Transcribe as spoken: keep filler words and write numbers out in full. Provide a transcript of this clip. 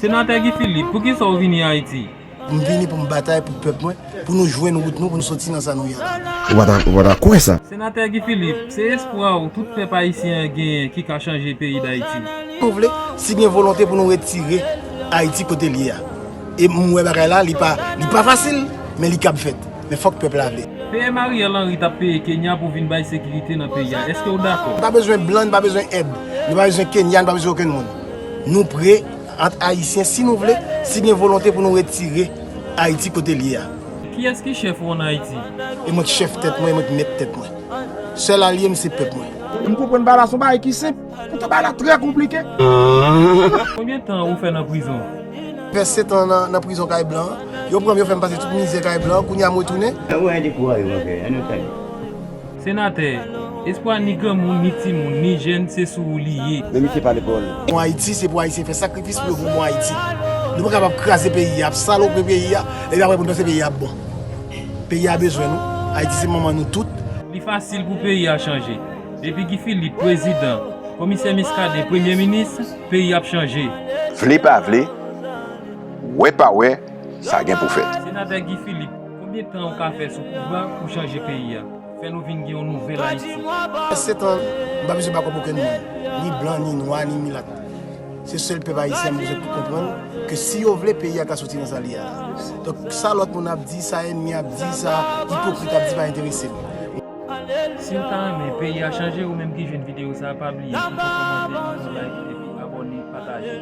Senatè Guy Philippe, poukisa w vini Ayiti? M vini pou m batay pou pèp mwen, pou nou jwenn wout nou, pou nou soti nan sa nou ye a la. Ou pa ta, ou pa ta kwè sa. Senatè Guy Philippe, se espwa w tout pèp ayisyen an genyen ki ka chanje peyi Dayiti. Si nou vle, si gen volonte pou nou retire Ayiti kote l ye a. E m wè bagay la, li pa, li pa fasil, men li kab fèt. Men fòk pèp la vle. P M Ariel Henry t ap peye Kenya pou vin bay sekirite nan peyi a. Èske w dakò? Nou pa bezwen blan, nou pa bezwen èd. Nou pa bezwen Kenya, nou pa bezwen okenn moun. Nou pre, ant Ayisyen, si nou vle, si gen volonte pou nou retire Ayiti kote l ye a. Kiyès ki chèf ou ann Ayiti? E mwen k chèf tèt mwen, e mwen k mèt tèt mwen. Sèl alye m se pèp mwen. M konprann bagay la se yon bagay ki senp, poutan bagay la trè konplike. Konbyen tan ou fè nan prizon? Fè sèt an nan, nan prizon kay blan an. Yo pran m, yo fè m pase tout mizè kay blan an, kounye a m retounen. Ou wè dekouraje mwen fè, ann nou tande. Senatè, espwa ni granmoun, ni timoun, ni jèn, se sou ou li ye. Men misye pa lekòl. Bon Ayiti, se pou Ayisyen fè sakrifis pou yo pou bon Ayiti. Nou pa kapab kraze peyi a, ap salopri peyi a, epi apre pou n panse peyi a ap bon. Peyi a bezwen nou. Ayiti se manman nou tout. Li fasil pou peyi a chanje. Depi Guy Philippe prezidan, Komisè Muscadin premye minis, peyi ap chanje. Vle pa vle, wè pa wè, sa gen pou fèt. Senatè Guy Philippe, konbyen tan ou ka fè sou pouvwa pou chanje peyi a? Fè nou vin gen yon nouvèl Ayiti. Fè sèt an, m pa bezwen bakòp okenn moun. Ni blan, ni nwa, ni milat. Se sèl pèp ayisyen an m bezwen pou konprann ke si yo vle, peyi a ka soti nan sa l ye a la. Donk, sa lòt moun ap di, sa ènmi ap di, sa ipokrit ap di pa enterese m. Si w ta renmen peyi a chanje, ou menm ki jwenn videyo sa, pa bliye kite kòmantè, kite yon like epi abòne, pataje.